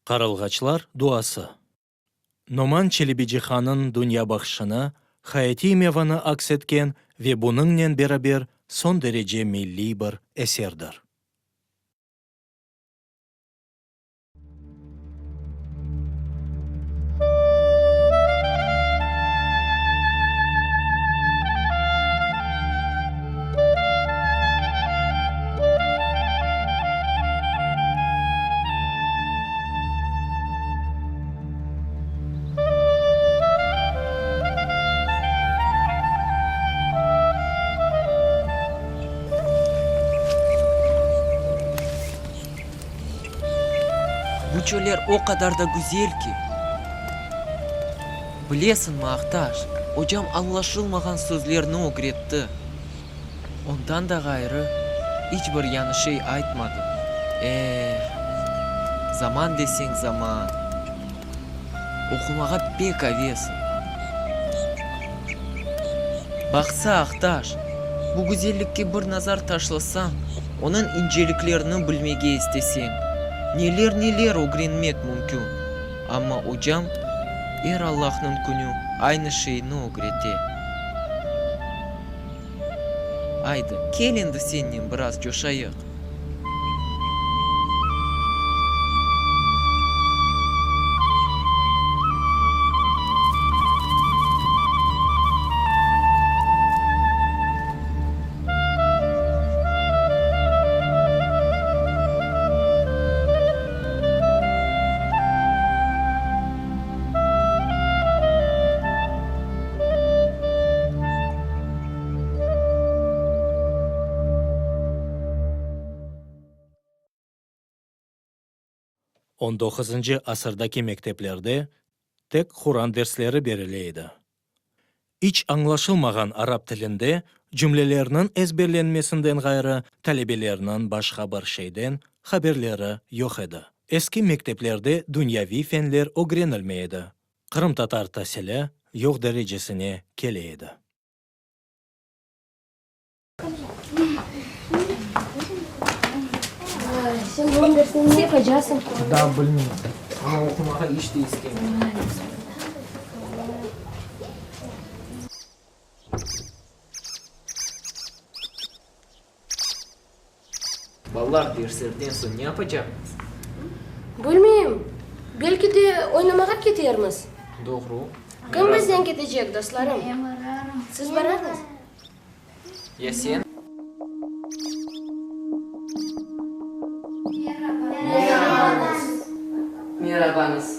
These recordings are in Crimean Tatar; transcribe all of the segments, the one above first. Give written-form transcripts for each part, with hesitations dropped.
Qarılğaçlar duası. Noman Çelebicihanıñ dünyabaqışını, hayatiy mevanı aks etken ve bunıñnen beraber soñ derece milliy bir eserdir. Bu çöller o qadar da güzel ki! Bilesiñmi, Aqtaş, ocam añlaşılmağan sözlerni ögretti. Ondan da ğayrı, iç bir yañı şey aytmadı. Eh, zaman deseñ zaman! Oqumağa pek avesim. Baqsa, Aqtaş, bu güzellikke bir nazar taşlasañ, onıñ inceliklerini bilmege isteseñ, neler-neler ögrenmek mümkün. Amma ocam er Allahnıñ künü aynı şeyni ögrete. Aydı, kel endi sennen biraz coşayıq. On doquzıncı asırdaki mekteplerde tek Quran dersleri berile edi. İç añlaşılmağan arap tilinde cümlelerniñ ezberlenmesinden ğayrı talebelerniñ başqa bir şeyden haberleri yoq edi. Eski mekteplerde dünyaviy fenler ögrenilmey edi. Qırımtatar tasili yoq derecesine kele edi. Sen bugün derste ne yapacaqsıñ? Daa bilmeyim. Amma oqumağa iç de istemeyim. Balalar, derslerden soñ ne yapacaqmız? Bilmeyim. Belki de oynamağa ketermiz. Doğru. Kim biznen ketecek, dostlarım? Siz bararıñız? Ya sen? Merabañız. Merabañız.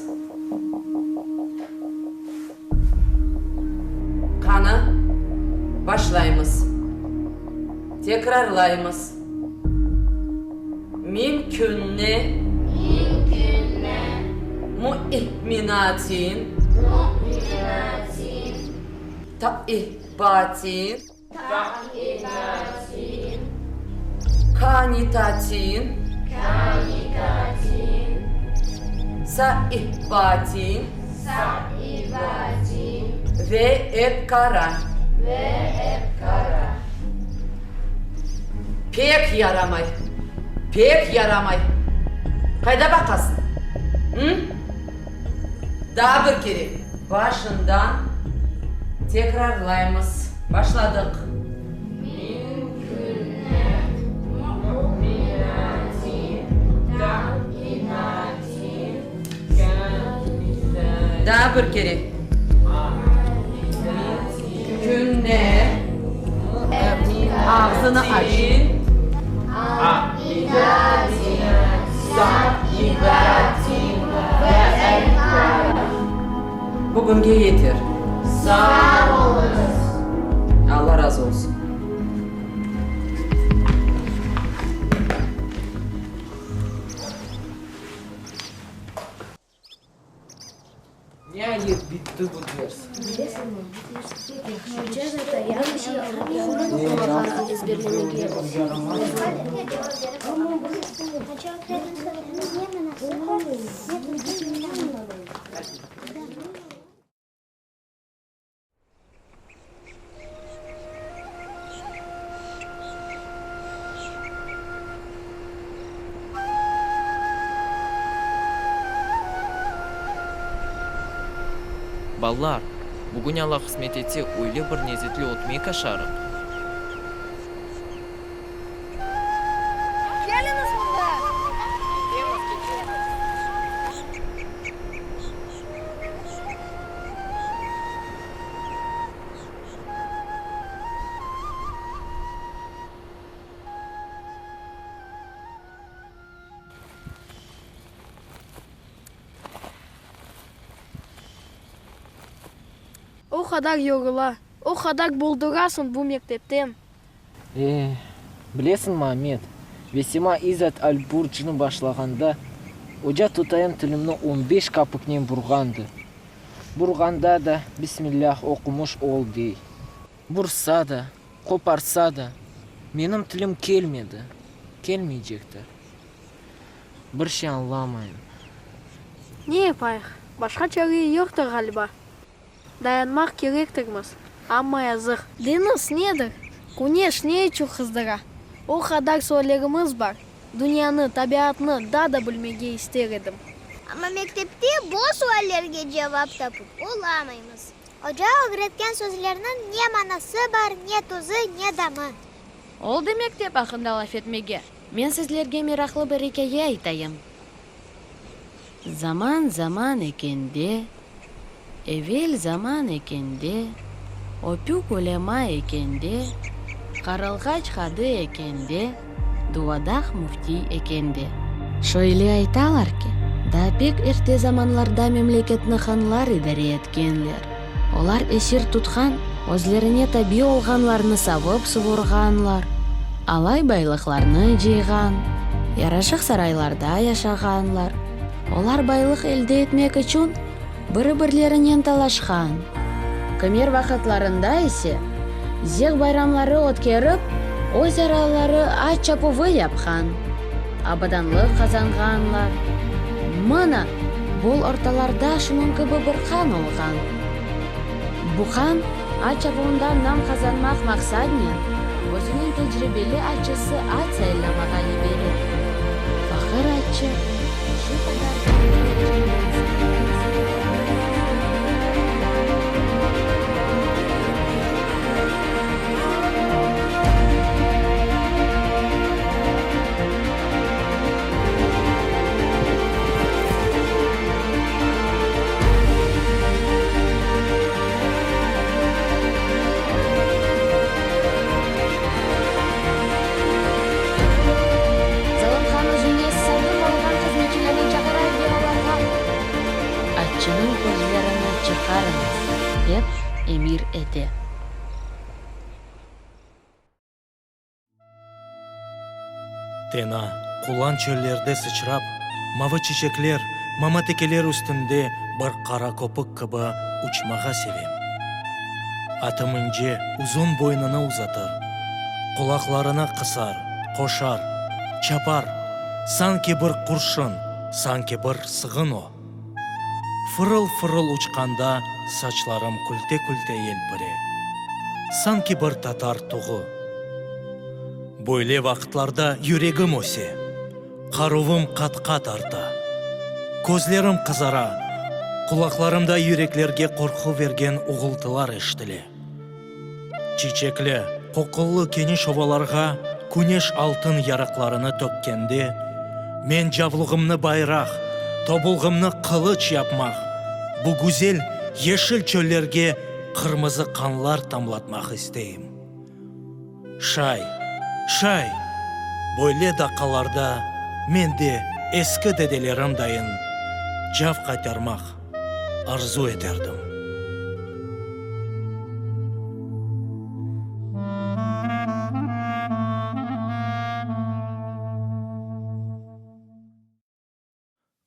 Qanı, başlaymız. Tekrarlaymız. Mümkünni. Mümkünni. Mü'minatin. Mü'minatin. Taibatin. Taibatin. Kanitatin. Kanitatin. Saibatin. Saibatin. Ve ebkara. Ve ebkara. Pek yaramay, pek yaramay. Qayda baqasıñ? Hı? Daa bir kere. Başından tekrarlaymız. Başladıq. Mümkünni, mu'minatin, ta'inatin, kânidatin. Daa bir kere. Mümkünni, ağzını aç. Bugünge yeter. Sağ oluñız. Alla razı olsun. Niayet, bitti bu ders. Ballar, bugün Alla qısmet etse, öyle bir lezetli ötmek aşarıq. Keliñiz mında! O qadar yorula, o qadar boldurasıñ bu mektepten. Eh, bilesiñmi, Amet, Vesima İzat al-Burcnı başlağanda, oca tutayım tilimni on beş kapiknen burğandı. Burğanda da, Bismillâh oqumış ol, dey. Bursa da, qoparsa da, menim tilim kelmedi, kelmeycektir. Bir şey añlamayım. Ne yapayıq, başqa çare yoqtır, ğaliba. Dayanmaq kerektirmiz, amma yazıq. Deñiz nedir? Küneş ne içün qızdıra? O qadar suallerimiz bar. Dünyanı, tabiatnı daa da bilmege ister edim. Amma mektepte bu suallerge cevap tapıp olamaymız. Oca ögretken sözlerniñ ne manası bar, ne tuzu, ne damı. Oldı mektep aqqında laf etmege. Men sizlerge meraqlı bir ikâye aytayım. Zaman zaman ekende, evel zaman ekende, öpük ulema ekende, Qarılğaç qadı ekende, Duvadaq müftiy ekende. Şöyle aytalar ki, daa pek erte zamanlarda memleketni hanlar idare etkenler. Olar esir tutqan, özlerine tabi olğanlarnı savıp suvurğanlar, alay baylıqlarnı cıyğan, yaraşıq saraylarda yaşağanlar. Olar baylıq elde etmek içün biri-birlerinen talaşqan. Kimer vaqıtlarında ise zevq bayramları ötkerip, öz araları at çapuvı yapqan, abadanlıq qazanğanlar. Mına, bol ortalarda şunıñ kibi bir han olğan. Bu han at çapuvında nam qazanmaq maqsadnen özüniñ tecribeli atçısı at saylamağa yibere. Faqır atçı şu qadar Zalım han özüne sadıq olğan hızmetçilerni çağıra ve olarğa. Atçınıñ közlerini çıqarıñız, dep emir ete. Tena, qulan çöllerde sıçrap, mavı çiçekler, mama tekeler üstünde bir qara köpük kibi uçmağa sevem. Atım ince, uzun boynunı uzatır, qulaqlarını qısar, qoşar, çapar, sanki bir qurşun, sanki bir sığın o. Fırıl-fırıl uçqanda saçlarım külte-külte yelpire. Sanki bir tatar tuğı. Böyle vaqıtlarda yüregim öse, qaruvım qat-qat arta. Közlerim qızara, qulaqlarımda yüreklerge qorqu bergen uğultılar eşitile. Çiçekli, qoqullı keniş ovalarğa küneş altın yarıqlarını tökkende, men cavluğımnı bayraq, tobulğımnı qılıç yapmaq, bu güzel yeşil çöllerge qırmızı qanlar tamlatmaq isteyim. Şay, şay, böyle daqqalarda men de eski dedelerim dayın cav qaytarmaq arzu eterdim.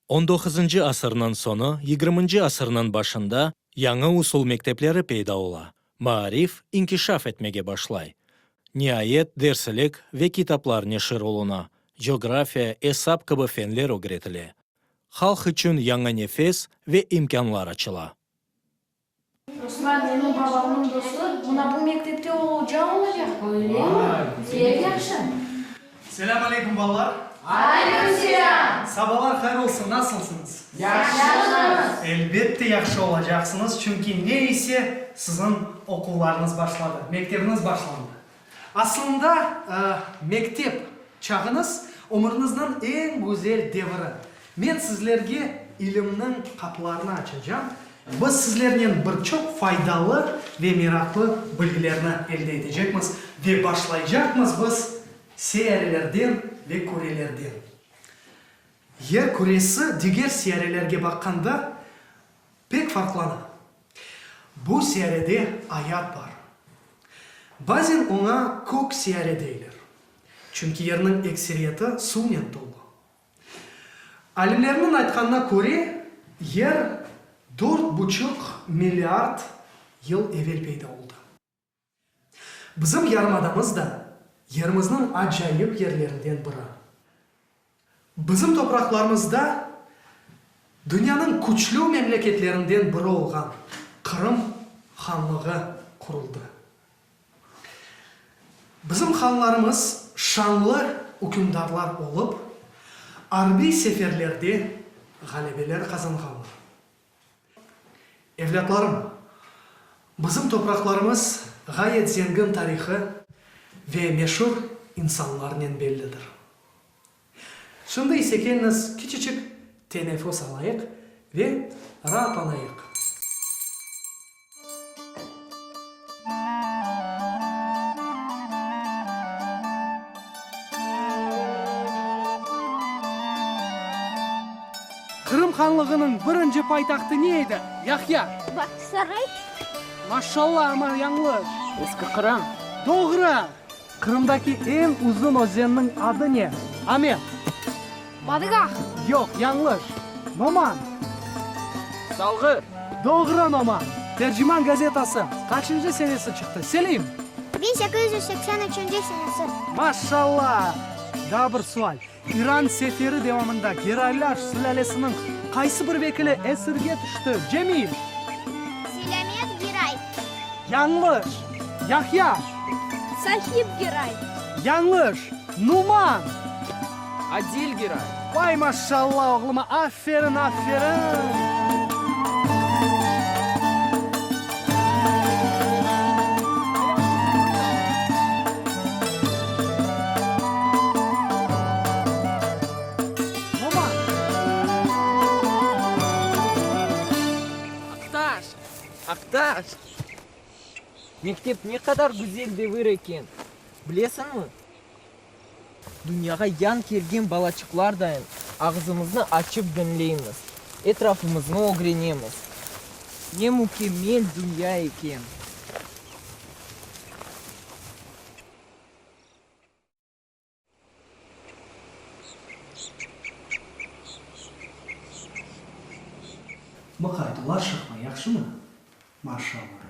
On doquzıncı asırnıñ soñu, yigirminci asırnıñ başında yañı usul mektepleri peyda ola, maarif inkişaf etmege başlay. Niayet, dersilik ve kitaplar neşir oluna, cografiya, esap kibi fenler ögretile. Halq içün yañı nefes ve imkânlar açıla. Ruslan, menim babamnıñ dostu, mına bu mektepte o oca olacaq, öylemi? Pek yahşı. Selâm aleyküm, balalar! Aleyküm selâm! Sabalar hayır olsun, nasılsıñız? Yahşımız! Elbette yahşı olacaqsıñız, çünki ne ise siziñ oquvlarıñız başladı, mektebiñiz başlandı. Aslında, mektep çağıñız ömrüñizniñ eñ güzel devri. Men sizlerge ilimniñ qapılarını açacam. Biz sizlernen bir çoq faydalı ve meraqlı bilgilerni elde etecekmiz ve başlaycaqmız biz Seyarelerden ve kürelerden. Yer küresi diger seyarelerge baqqanda pek farqlana. Bu seyarede ayat bar. Bazen oña kök seyare deyler, çünki yerniñ ekseriyeti suvnen tolu. Alimlerniñ aytqanına köre, Yer dört buçuq milliard yıl evel peyda oldı. Bizim yarımadamız da yerimizniñ acayip yerlerinden biri. Bizim topraqlarımızda dünyanıñ küçlü memleketlerinden biri olğan Qırım hanlığı quruldı. Bizim hanlarımız şanlı ükümdarlar olıp, arbiy seferlerde ğalebeler qazanğanlar. Evlâtlarım, bizim topraqlarımız ğayet zengin tarihı ve meşur insanlarnen bellidir. Şimdi ise keliñiz kiçiçik teneffüs alayıq ve raatlanayıq. Qırım hanlığınıñ birinci paytahtı ne edi? Yahya. Bağçasaray. Maşallah, amma yañlış. Eski Qırım. Doğru! Qırımdaki eñ uzun özenniñ adı ne? Amet. Madraq. Yoq, yañlış. Noman. Salğır. Doğru, Noman. Terciman gazetası qaçıncı senesi çıqtı? Selim. 1883 senesi. Maşallah! Daa bir sual. İran seferi devamında Geraylar sülâlesiniñ qaysı bir vekili esirge tüşti? Cemil. Selâmet Geray. Yañlış. Yahya. Sahib Geray. Yañlış. Numan. Adil Geray. Vay maşallah oğluma, aferin, aferin! Noman. Aqtaş! Aqtaş! Mektep ne qadar güzel devir eken, bilesiñmi? Dünyağa yañ kelgen balaçıqlar dayın ağzımıznı açıp diñleymiz, etrafımıznı ögrenemiz. Ne mükemmel dünya eken! Mıqayt, ulaşıqma, yahşımı? Maşallah.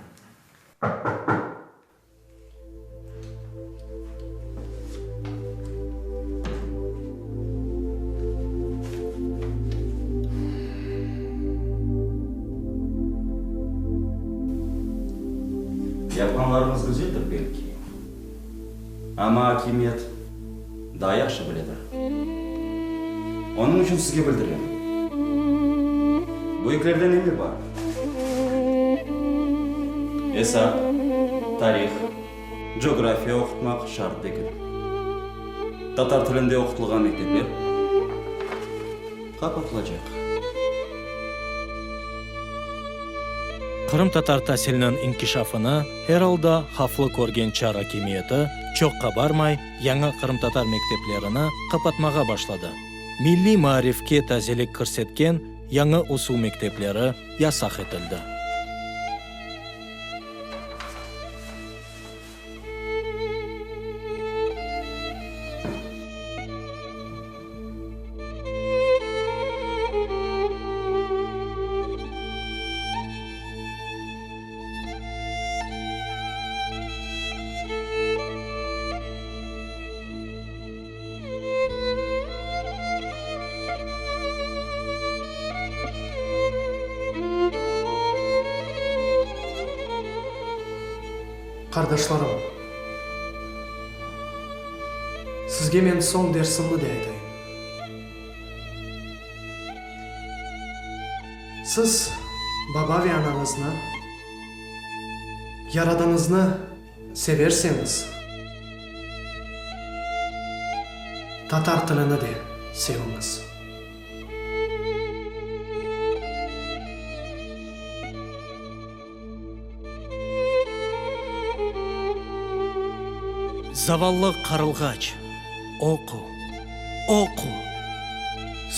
Yapqanlarıñız güzeldir, belki, amma akimiyet daa yahşı biledir. Onıñ içün sizge bildirem, büyüklerden emir bar, esap, tarih, cografiya oqutmaq şart degil. Tatar tilinde oqutılğan mektepler qapatılacaq. Qırımtatar tasiliniñ inkişafını er alda havflı körgen çar akimiyeti çoqqa barmay yañı qırımtatar mekteplerini qapatmağa başladı. Milliy maarifke tazelik kirsetken yañı usul mektepleri yasaq etildi. Qardaşlarım, sizge men soñ dersimni de aytayım. Siz baba ve anañıznı, Yaradanıñıznı severseñiz, tatar tilini de seviñiz. Zavallı qarılğaç, oqu, oqu!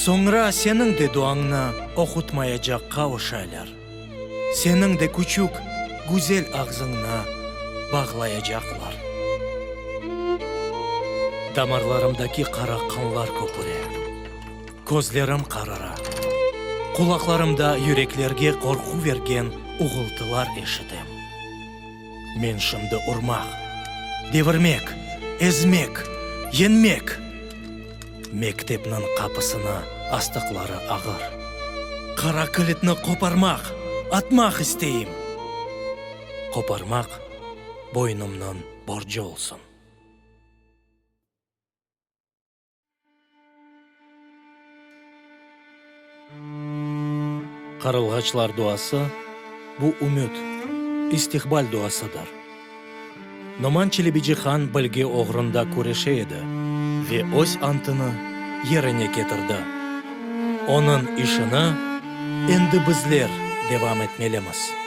Soñra seniñ de duañnı oqutmayacaqqa oşaylar, seniñ de küçük, güzel ağzıñnı bağlayacaqlar. Damarlarımdaki qara qanlar köpüre. Közlerim qarara. Qulaqlarımda yüreklerge qorqu bergen uğultılar eşitem. Men şimdi urmaq, devirmek, ezmek, yeñmek. Mektepniñ qapısını astıqları ağır. Qara kilitni qoparmaq, atmaq isteyim. Qoparmaq boynumnıñ borcu olsun. Qarılğaçlar duası, bu ümüt, istiqbal duasıdır. Noman Çelebicihan bilgi oğrunda küreşe edi ve öz antını yerine ketirdi. Onıñ işini endi bizler devam etmelimiz.